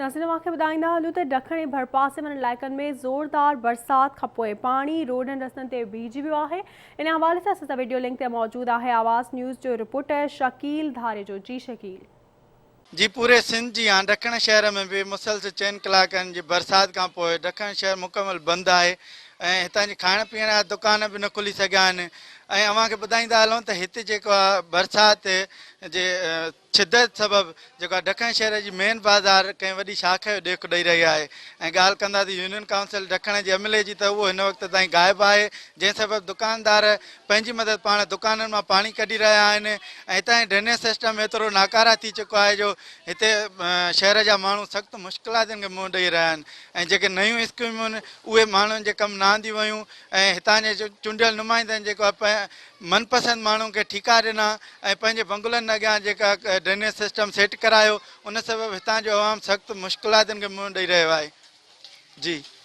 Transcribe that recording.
ناظرين اوهان کي ٻڌائيندا هلون ته ڏکڻ ۽ ڀرپاسي وارن علائقن ۾ زوردار برسات کانپوء پاڻي روڊن رستن تي بيهجي ويو آهي ان حوالي سان اسان سان وڊيو لنڪ تي موجود آهي آواز نيوز جو رپورٽر شڪيل ڌاريجو جي شڪيل. جي پوري سنڌ جيان ڏکڻ شهر ۾ به مسلسل چئن ڪلاڪن جي برسات کانپوء ڏکڻ شهر مڪمل بند آهي ۽ هتان جي کائڻ پيئڻ جا دڪان به نه کلي سگهيا آهن ۽ اوهان کي ٻڌائيندا هلون ته هتي جيڪو آهي برسات جي شدت سبب جيڪو آهي ڊکڻ شهر جي مين بازار ڪنهن وڏي شاخ جو ڏيک ڏئي رهي آهي ۽ ڳالهه ڪنداسين يونين ڪائونسل ڊکڻ جي عملي جي ته اهو هن وقت تائين غائب آهي جنهن سبب دڪاندار پنهنجي مدد پاڻ دڪانن مان پاڻي ڪڍي رهيا آهن ۽ هتان جي ڊرينيج سسٽم ايترو ناڪاره ٿي چڪو آهي جو هتي شهر جا ماڻهو سخت مشڪلاتن کي منهن ڏئي رهيا آهن ۽ جيڪي نيون اسڪيمون اهي ماڻهن جي ڪم نه آنديون ويون ۽ هتان جي چونڊيل نمائندن جيڪو آهي من پسند ماڻهن کي ٺيڪا ڏنا ۽ پنهنجي بنگلن اڳيان جيڪا ڊرينيج سسٽم سيٽ ڪرايو ان سبب هتان جو عوام سخت مشڪلاتن کي منهن ڏئي رهيو آهي جي.